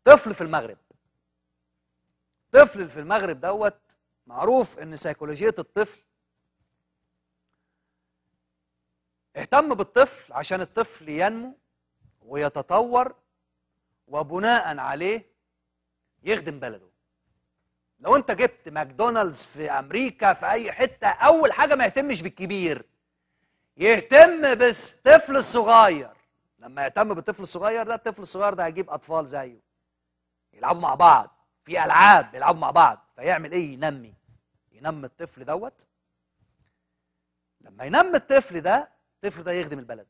طفل في المغرب، طفل في المغرب دوت معروف ان سيكولوجية الطفل، اهتم بالطفل عشان الطفل ينمو ويتطور وبناء عليه يخدم بلده. لو انت جبت ماكدونالدز في امريكا في اي حتة، اول حاجة ما يهتمش بالكبير، يهتم بالطفل الصغير. لما يهتم بالطفل الصغير ده، الطفل الصغير ده هيجيب اطفال زيه يلعبوا مع بعض في العاب، يلعبوا مع بعض، فيعمل ايه؟ ينمي، ينمي الطفل دوت. لما ينمي الطفل ده، الطفل ده يخدم البلد.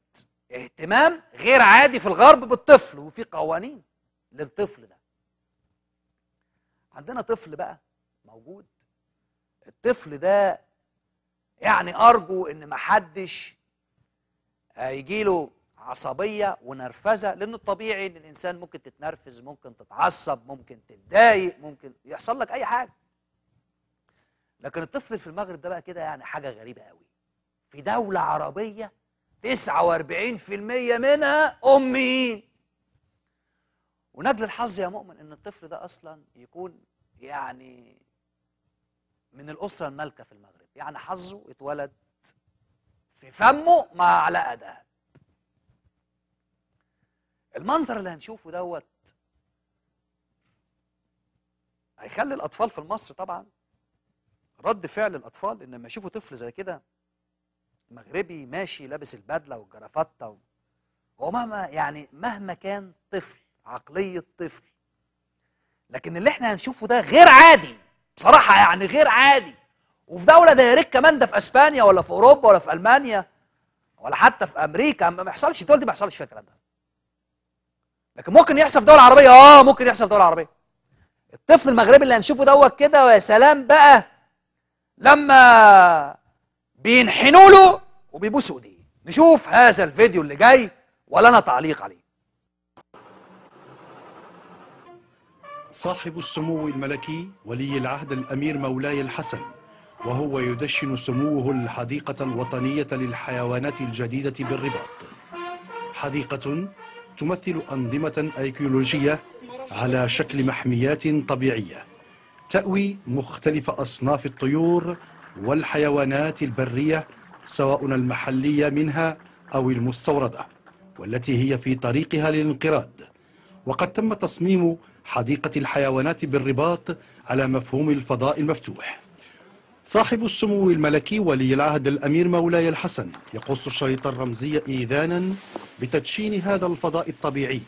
اهتمام غير عادي في الغرب بالطفل، وفي قوانين للطفل ده. عندنا طفل بقى موجود، الطفل ده يعني ارجو ان محدش يجيله عصبية ونرفزه، لان الطبيعي ان الانسان ممكن تتنرفز، ممكن تتعصب، ممكن تتضايق، ممكن يحصل لك اي حاجة. لكن الطفل في المغرب ده بقى كده يعني حاجة غريبة قوي. في دولة عربية 49% منها اميين. ونجل الحظ يا مؤمن ان الطفل ده اصلا يكون يعني من الاسرة المالكة في المغرب، يعني حظه اتولد في فمه معلقه دهب. المنظر اللي هنشوفه دوت هيخلي الاطفال في مصر طبعا، رد فعل الاطفال ان لما يشوفوا طفل زي كده مغربي ماشي لابس البدلة والجرافته، هو مهما يعني مهما كان طفل، عقلية طفل، لكن اللي احنا هنشوفه ده غير عادي بصراحة، يعني غير عادي. وفي دولة ده يا ريت كمان ده في اسبانيا ولا في اوروبا ولا في المانيا ولا حتى في امريكا، ما يحصلش. الدول دي ما يحصلش فيها الكلام ده، لكن ممكن يحصل في دول عربية. ممكن يحصل في دول عربية. الطفل المغربي اللي هنشوفه دوت كده، ويا سلام بقى لما بينحنوا له وبيبوسوا ايديه. نشوف هذا الفيديو اللي جاي ولنا تعليق عليه. صاحب السمو الملكي ولي العهد الأمير مولاي الحسن، وهو يدشن سموه الحديقة الوطنية للحيوانات الجديدة بالرباط. حديقة تمثل أنظمة أيكولوجية على شكل محميات طبيعية تأوي مختلف أصناف الطيور والحيوانات البرية، سواء المحلية منها أو المستوردة، والتي هي في طريقها للانقراض. وقد تم تصميم حديقة الحيوانات بالرباط على مفهوم الفضاء المفتوح. صاحب السمو الملكي ولي العهد الأمير مولاي الحسن يقص الشريط الرمزي إيذانا بتدشين هذا الفضاء الطبيعي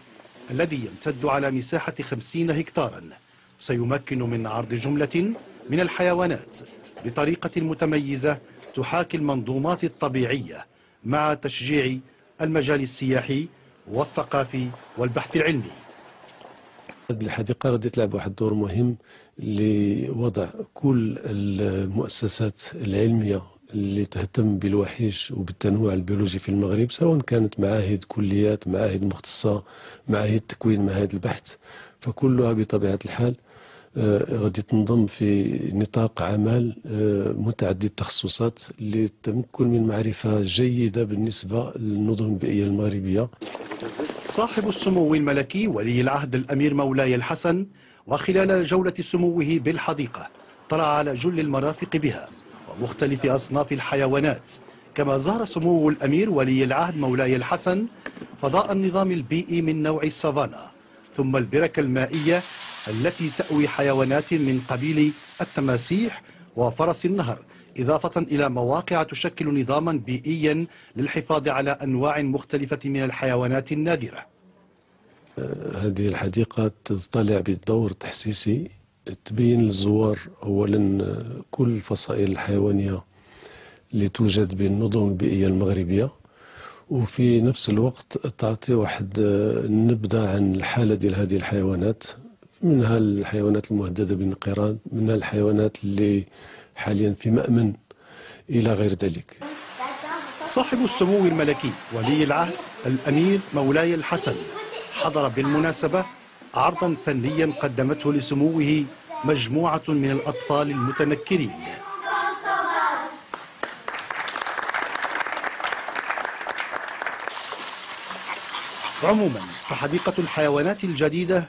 الذي يمتد على مساحة 50 هكتارا، سيمكن من عرض جملة من الحيوانات بطريقة متميزة تحاكي المنظومات الطبيعية، مع تشجيع المجال السياحي والثقافي والبحث العلمي. هذه الحديقة غادي تلعب واحد الدور مهم لوضع كل المؤسسات العلمية اللي تهتم بالوحيش وبالتنوع البيولوجي في المغرب، سواء كانت معاهد كليات، معاهد مختصة، معاهد تكوين، معاهد البحث، فكلها بطبيعة الحال غادي تنضم في نطاق عمل متعدد التخصصات للتمكن من معرفة جيدة بالنسبة للنظم البيئية المغربية. صاحب السمو الملكي ولي العهد الأمير مولاي الحسن، وخلال جولة سموه بالحديقة طلع على جل المرافق بها ومختلف أصناف الحيوانات، كما زار سمو الأمير ولي العهد مولاي الحسن فضاء النظام البيئي من نوع السافانا، ثم البركة المائية التي تأوي حيوانات من قبيل التماسيح وفرس النهر، إضافة إلى مواقع تشكل نظاما بيئيا للحفاظ على أنواع مختلفة من الحيوانات النادرة. هذه الحديقة تطلع بالدور التحسيسي، تبين للزوار أولا كل الفصائل الحيوانية اللي توجد بالنظم البيئية المغربية، وفي نفس الوقت تعطي واحد النبذة عن الحالة ديال هذه الحيوانات، منها الحيوانات المهددة بالانقراض، منها الحيوانات اللي حاليا في مأمن، إلى غير ذلك. صاحب السمو الملكي ولي العهد الأمير مولاي الحسن حضر بالمناسبة عرضا فنيا قدمته لسموه مجموعة من الأطفال المتنكرين. عموما فحديقة الحيوانات الجديدة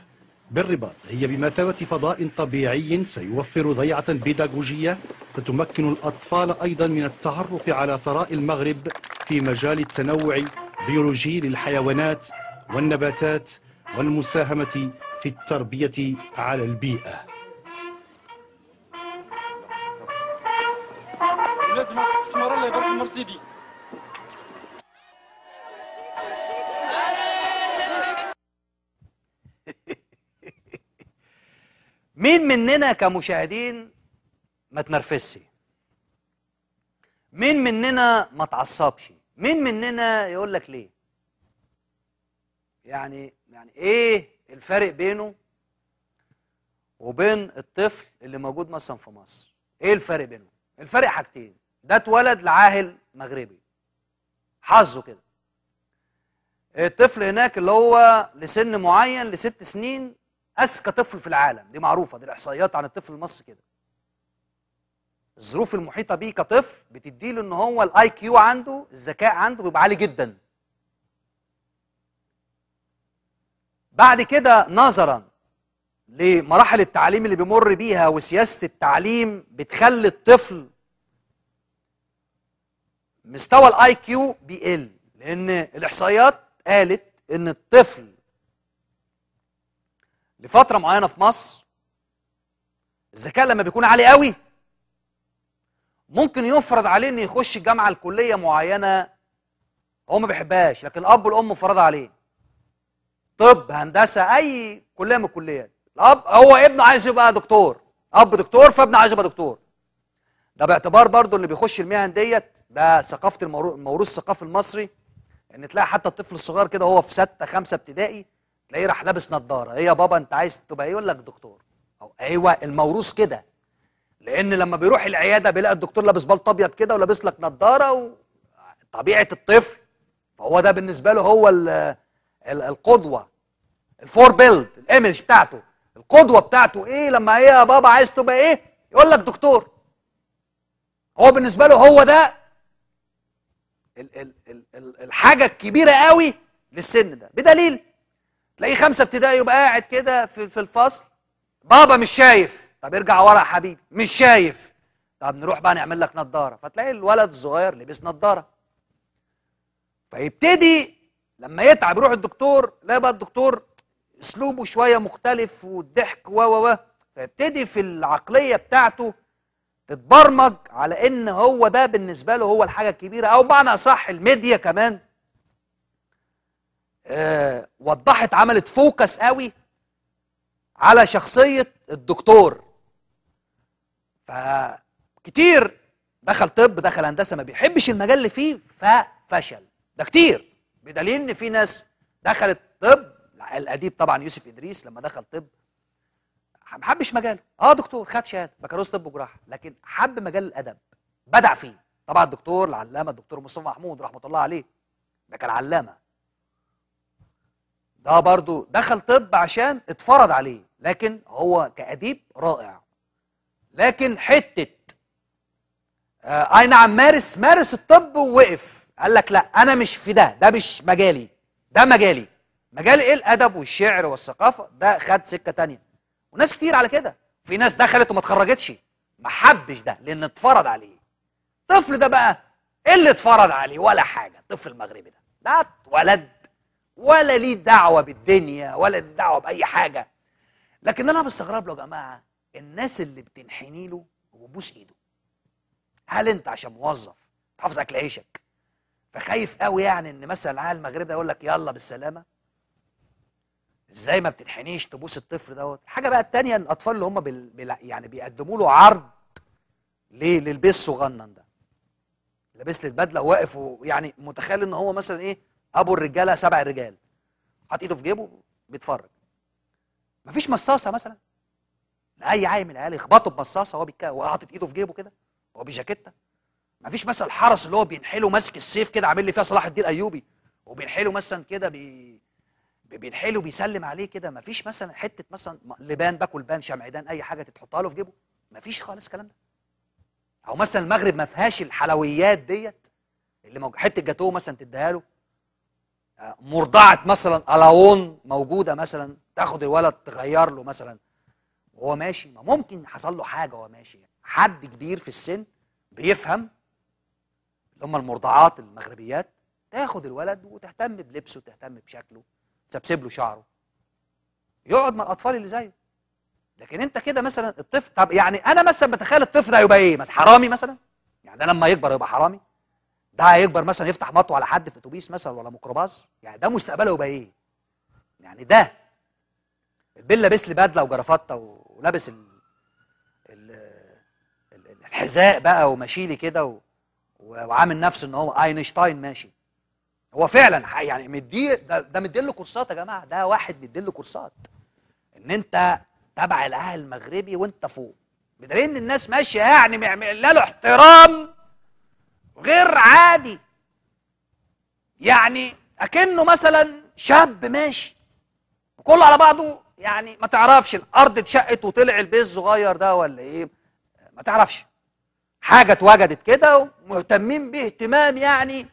بالرباط هي بمثابة فضاء طبيعي سيوفر ضيعة بيداغوجية ستمكن الأطفال أيضا من التعرف على ثراء المغرب في مجال التنوع البيولوجي للحيوانات والنباتات والمساهمة في التربية على البيئة. مين مننا كمشاهدين ما تنرفزش؟ مين مننا ما تعصبش؟ مين مننا يقول لك ليه؟ يعني ايه الفرق بينه وبين الطفل اللي موجود مثلا في مصر؟ ايه الفرق بينهم؟ الفرق حاجتين. ده اتولد لعاهل مغربي، حظه كده. الطفل هناك اللي هو لسن معين ل6 سنين اذكى طفل في العالم، دي معروفة، دي الاحصائيات عن الطفل المصري كده. الظروف المحيطة بيه كطفل بتديله ان هو ال IQ عنده، الذكاء عنده بيبقى عالي جدا. بعد كده نظرا لمراحل التعليم اللي بيمر بيها وسياسة التعليم بتخلي الطفل مستوى ال IQ بيقل، لان الاحصائيات قالت ان الطفل لفترة معينة في مصر الذكاء لما بيكون عالي قوي ممكن يفرض عليه انه يخش الجامعة الكلية معينة هو ما بيحبهاش، لكن الاب والام فرض عليه. طب، هندسة، اي كليه من الكليات. الاب هو ابنه عايز يبقى دكتور، اب دكتور فابنه عايز يبقى دكتور. ده باعتبار برضو اللي بيخش المهن ديت، ده ثقافة الموروث الثقافي المصري، ان تلاقي حتى الطفل الصغير كده هو في 6 5 ابتدائي تلاقيه راح لابس نظاره. ايه يا بابا انت عايز تبقى ايه؟ يقول لك دكتور. او ايوه الموروث كده، لان لما بيروح العيادة بيلاقي الدكتور لابس بلطو ابيض كده ولابس لك نظاره، وطبيعه الطفل فهو ده بالنسبة له هو القدوة، الفور بيلد، ال image بتاعته، القدوة بتاعته ايه؟ لما ايه يا بابا عايز تبقى ايه؟ يقول لك دكتور. هو بالنسبة له هو ده الحاجة الكبيرة قوي للسن ده. بدليل تلاقيه 5 ابتدائي يبقى قاعد كده في الفصل، بابا مش شايف، طب ارجع ورا يا حبيبي، مش شايف، طب نروح بقى نعمل لك نظاره. فتلاقي الولد الصغير لبس نظاره، فيبتدي لما يتعب يروح الدكتور، لا بقى الدكتور اسلوبه شوية مختلف والضحك و و و فيبتدي في العقلية بتاعته تتبرمج على ان هو ده بالنسبة له هو الحاجة الكبيرة. او بمعنى اصح الميديا كمان وضحت، عملت focus قوي على شخصية الدكتور. فكتير دخل طب، دخل هندسة، ما بيحبش المجال اللي فيه ففشل. ده كتير، بدليل ان في ناس دخلت طب، الاديب طبعا يوسف ادريس لما دخل طب ما حبش مجاله، دكتور خد شهادة بكالوريوس طب وجراحه، لكن حب مجال الادب، بدع فيه. طبعا الدكتور العلامة الدكتور مصطفى محمود رحمه الله عليه، ده كان علامة، ده برضو دخل طب عشان اتفرض عليه، لكن هو كأديب رائع. لكن حتة اي نعم مارس الطب ووقف، قال لك لا انا مش في ده، ده مش مجالي، ده مجالي، مجال ايه؟ الادب والشعر والثقافة. ده خد سكة تانية، وناس كتير على كده. في ناس دخلت وما اتخرجتش، ما حبش ده لان اتفرض عليه. الطفل ده بقى ايه اللي اتفرض عليه؟ ولا حاجة. الطفل المغربي ده ده اتولد ولا ليه دعوه بالدنيا ولا ليه دعوه باي حاجة. لكن انا بستغرب له يا جماعة، الناس اللي بتنحني له وبتبوس ايده. هل انت عشان موظف تحافظ اكل عيشك فخايف قوي يعني ان مثلا العيال المغربي ده يقول لك يلا بالسلامة؟ ازاي ما بتنحنيش تبوس الطفل دوت؟ الحاجة بقى الثانية، الاطفال اللي هم يعني بيقدموا له عرض ليه للبيس الصغنن ده، لابس لي البدلة وواقف، ويعني متخيل ان هو مثلا ايه، ابو الرجالة 7 رجال، حاطط ايده في جيبه بيتفرج. مفيش مصاصه مثلا لاي عيل من العيال يخبطه بمصاصه وهو وحاطط ايده في جيبه كده وهو بجاكيته. مفيش مثلا الحرس اللي هو بينحله ماسك السيف كده عامل لي فيها صلاح الدين الايوبي وبينحله مثلا كده بينحله بيسلم عليه كده. مفيش مثلا حتة مثلا لبان، باكل بان، شمعدان، اي حاجة تتحطها له في جيبه، مفيش خالص الكلام ده. او مثلا المغرب ما فيهاش الحلويات ديت اللي موجودة، حتة جاتوه مثلا تديها له، مرضعه مثلا الاون موجودة مثلا تاخد الولد تغير له مثلا وهو ماشي، ما ممكن حصل له حاجة وهو ماشي. حد كبير في السن بيفهم، اللي هم المرضعات المغربيات، تاخد الولد وتهتم بلبسه، تهتم بشكله، تسبسب له شعره، يقعد مع الاطفال اللي زيه. لكن انت كده مثلا الطفل، طب يعني انا مثلا بتخيل الطفل ده هيبقى ايه مثلا؟ حرامي مثلا؟ يعني ده لما يكبر يبقى حرامي؟ ده هيكبر مثلا يفتح مطوه على حد في اتوبيس مثلا ولا ميكروباص؟ يعني ده مستقبله يبقى ايه؟ يعني ده البيل لابس لي بدله وجرافته ولابس الحذاء بقى وماشي لي كده وعامل نفسه ان هو اينشتاين ماشي. هو فعلا يعني مديه ده مدي له كورسات يا جماعة، ده واحد مدي له كورسات ان انت تبع الاهل المغربي وانت فوق، بدليل ان الناس ماشية يعني معمل له احترام غير عادي، يعني اكنه مثلا شاب ماشي وكله على بعضه، يعني ما تعرفش الارض اتشقت وطلع البيت الصغير ده ولا ايه، ما تعرفش حاجة اتوجدت كده ومهتمين بيه اهتمام يعني.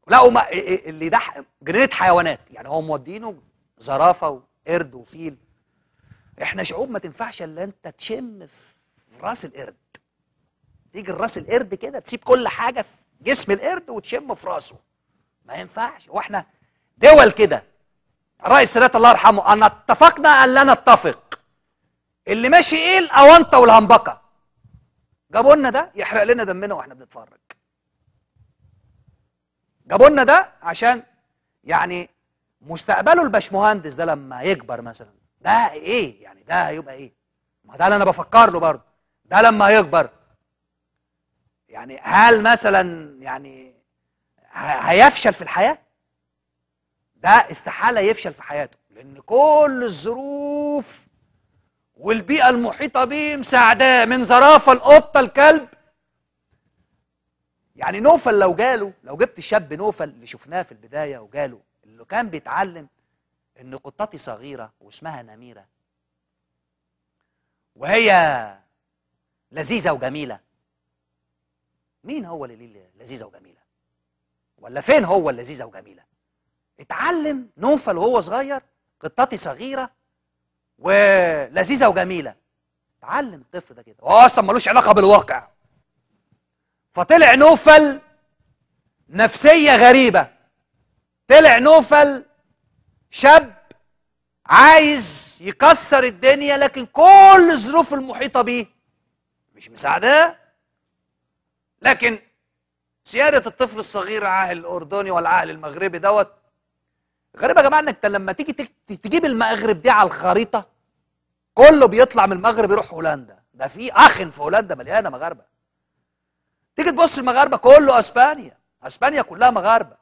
لقوا اللي ده جنينة حيوانات، يعني هو مودينه زرافة وقرد وفيل. احنا شعوب ما تنفعش الا انت تشم في راس القرد، تيجي راس القرد كده تسيب كل حاجة في جسم القرد وتشم في راسه، ما ينفعش. واحنا دول كده. الرئيس السادات الله يرحمه ان اتفقنا ان لا نتفق، اللي ماشي ايه الاونطه والهمبكه، جابوا لنا ده يحرق لنا دمنا واحنا بنتفرج. جابوا لنا ده عشان يعني مستقبله الباشمهندس ده لما يكبر مثلا ده ايه؟ يعني ده هيبقى ايه؟ ما ده اللي انا بفكر له برضه، ده لما يكبر يعني هل مثلا يعني هيفشل في الحياة؟ ده استحالة يفشل في حياته، لأن كل الظروف والبيئة المحيطة بيه مساعداه، من زرافة القطة الكلب. يعني نوفل لو جاله، لو جبت الشاب نوفل اللي شفناه في البداية وجاله، اللي كان بيتعلم إن قطتي صغيرة واسمها نميرة وهي لذيذة وجميلة. مين هو اللي لذيذة وجميلة؟ ولا فين هو اللذيذة وجميلة؟ اتعلم نوفل وهو صغير قطتي صغيرة ولذيذة وجميلة. اتعلم الطفل ده كده، وهو أصلا ملوش علاقة بالواقع. فطلع نوفل نفسية غريبة، طلع نوفل شاب عايز يكسر الدنيا، لكن كل الظروف المحيطة بيه مش مساعداه. لكن سيادة الطفل الصغير عاهل الأردني والعاهل المغربي دوت، غريب يا جماعة انك لما تيجي تجيب المغرب دي على الخريطة كله بيطلع من المغرب يروح هولندا، ده في أخن في هولندا مليانة مغاربة. تيجي تبص المغاربة كله اسبانيا، اسبانيا كلها مغاربة.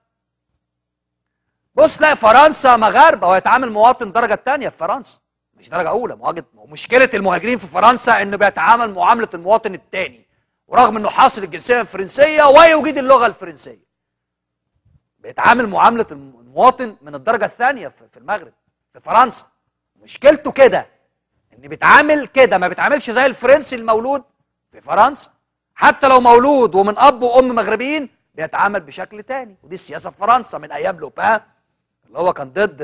بص تلاقي فرنسا مغاربة، هو يتعامل مواطن درجة تانية في فرنسا، مش درجة أولى. مشكلة المهاجرين في فرنسا إنه بيتعامل معاملة المواطن التاني، ورغم إنه حاصل الجنسية الفرنسية ويجيد اللغة الفرنسية، بيتعامل معاملة المواطن من الدرجة الثانية في المغرب في فرنسا. مشكلته كده إن بيتعامل كده، ما بيتعاملش زي الفرنسي المولود في فرنسا، حتى لو مولود ومن أب وأم مغربيين بيتعامل بشكل تاني. ودي السياسة في فرنسا من أيام لوبان اللي هو كان ضد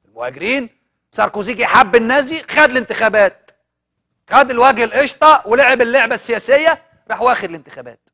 المهاجرين. ساركوزي جه حب النازي، خد الانتخابات، خد الوجه القشطة ولعب اللعبة السياسية، راح واخد الانتخابات.